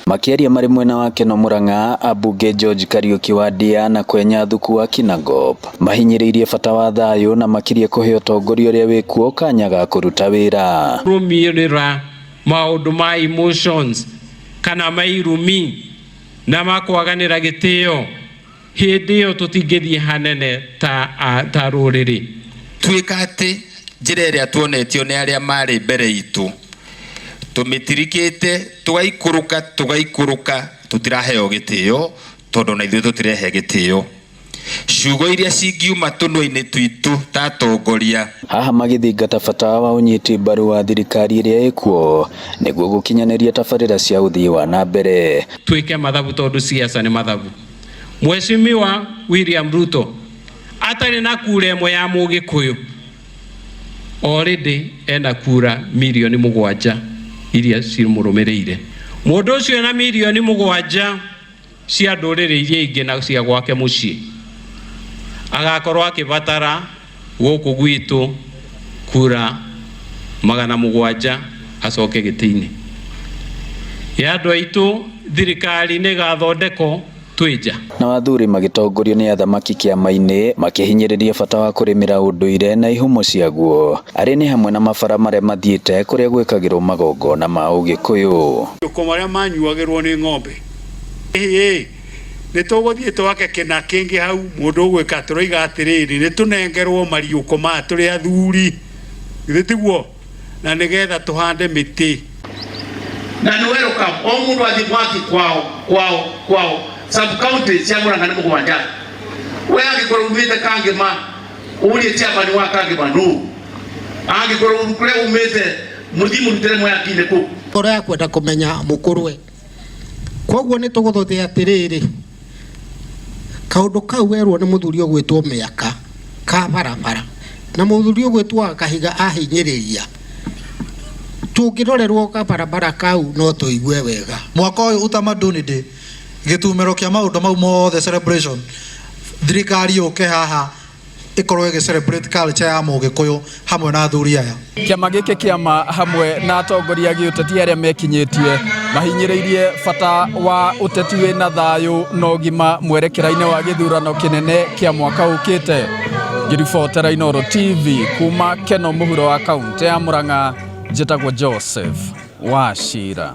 Makĩaria marĩ mwena wa Keno Murang'a, ambunge George Kariuki wa Ndia na Kwenya Thuku wa Kinangop mahinyĩrĩirie bata wa thayũ na makirie kũhe ũtongoria ũrĩa wĩkuo kanya ga kũruta wĩra. Rũmĩrĩra maũndũ ma emotions kana mairumi na makwaganĩra gĩtĩo, hĩndĩ ĩyo tũtingĩthiĩ hanene ta, ta rũrĩrĩ. Tuĩka atĩ njĩra ĩrĩa tuonetio nĩ arĩa marĩ mbere itũ tũmĩtirikĩte, tũgaikũrũka tũgaikũrũka, tũtiraheo gĩtĩo tondũ na ithuĩ tũtirehe gĩtĩo. Ciugo iria cingiuma tũnua-inĩ twitũ ta atongoria. Haha magĩthingata bata wa ũnyiti mbaru wa thirikari ĩrĩa ĩkuo nĩguo gũkinyanĩria tabarĩra cia ũthii wa na mbere. Twĩke mathabu tondũ siasa nĩ mathabu. Mheshimiwa William Ruto atarĩ na kura ĩmwe ya Mũgĩkũyũ, already ena kura 7 mirioni iria cimũrũmĩrĩire. Mũndũ ũcio ena 7 mirioni cia ndũrĩrĩ iria ingĩ na cia gwake mũciĩ, agakorwo akĩbatara gũkũ gwitũ kura 700 acoke gĩtĩ-inĩ. Ya andũ aitũ, thirikari nĩ ĩgathondekwo twĩ nja. Na athuri magĩtongorio nĩ athamaki kĩama-inĩ makĩhinyĩrĩria bata wa kũrĩmĩra ũndũire na ihumo ciaguo, arĩa nĩ hamwe na mabara marĩa mathiĩte kũrĩa gwĩkagĩrwo magongona ma Ũgĩkũyũ. Mariũko marĩa manyuagĩrwo nĩ ng'ombe, ĩĩ nĩ tũgũthiĩ twake kĩna kĩngĩ hau. Mũndũ ũgwĩka tũroiga atĩrĩrĩ, nĩ tũnengerwo mariũko maya tũrĩ athuri, githĩ tiguo? Na nĩgetha tũhande mĩtĩ. Na nĩ welcome o mũndũ athiĩ mwaki kwao kwao kwao. Sub county cia Murang'a nĩ mũgwanja. We angĩkorwo umĩte Kangema, ũrie chairman wa Kangema nũ. Angĩkorwo kũrĩa umĩte, mũthiĩ mũrutĩre mwaki-inĩ kũu. Ngoro ya kwenda kũmenya mũkũrwe, koguo nĩ tũgũthũthia atĩrĩrĩ, kaũndũ kau werwo nĩ mũthuri ũgwĩtwo Mĩaka ka barabara na mũthuri ũgwĩtwo Kahiga ahinyĩrĩria, tũngĩrorerwo kabarabara kau no tũigue wega. Mwaka ũyũ Utamaduni Day, gĩtumĩro kĩa maũndũ mau mothe, celebration, thirikari yũke haha ĩkorwo ĩgĩ celebrate culture ya Mũgĩkũyũ hamwe na athuri aya. Kĩama gĩkĩ kĩama hamwe na atongoria a gĩũteti arĩa mekinyĩtie mahinyĩrĩirie bata wa ũteti wĩna thayũ na ũgima mwerekera-inĩ wa gĩthurano kĩnene kĩa mwaka ũkĩte. Ngĩribotera Inooro TV kuma Keno mũhuro wa kaunti ya Murang'a, njĩtagwo Joseph Wachira.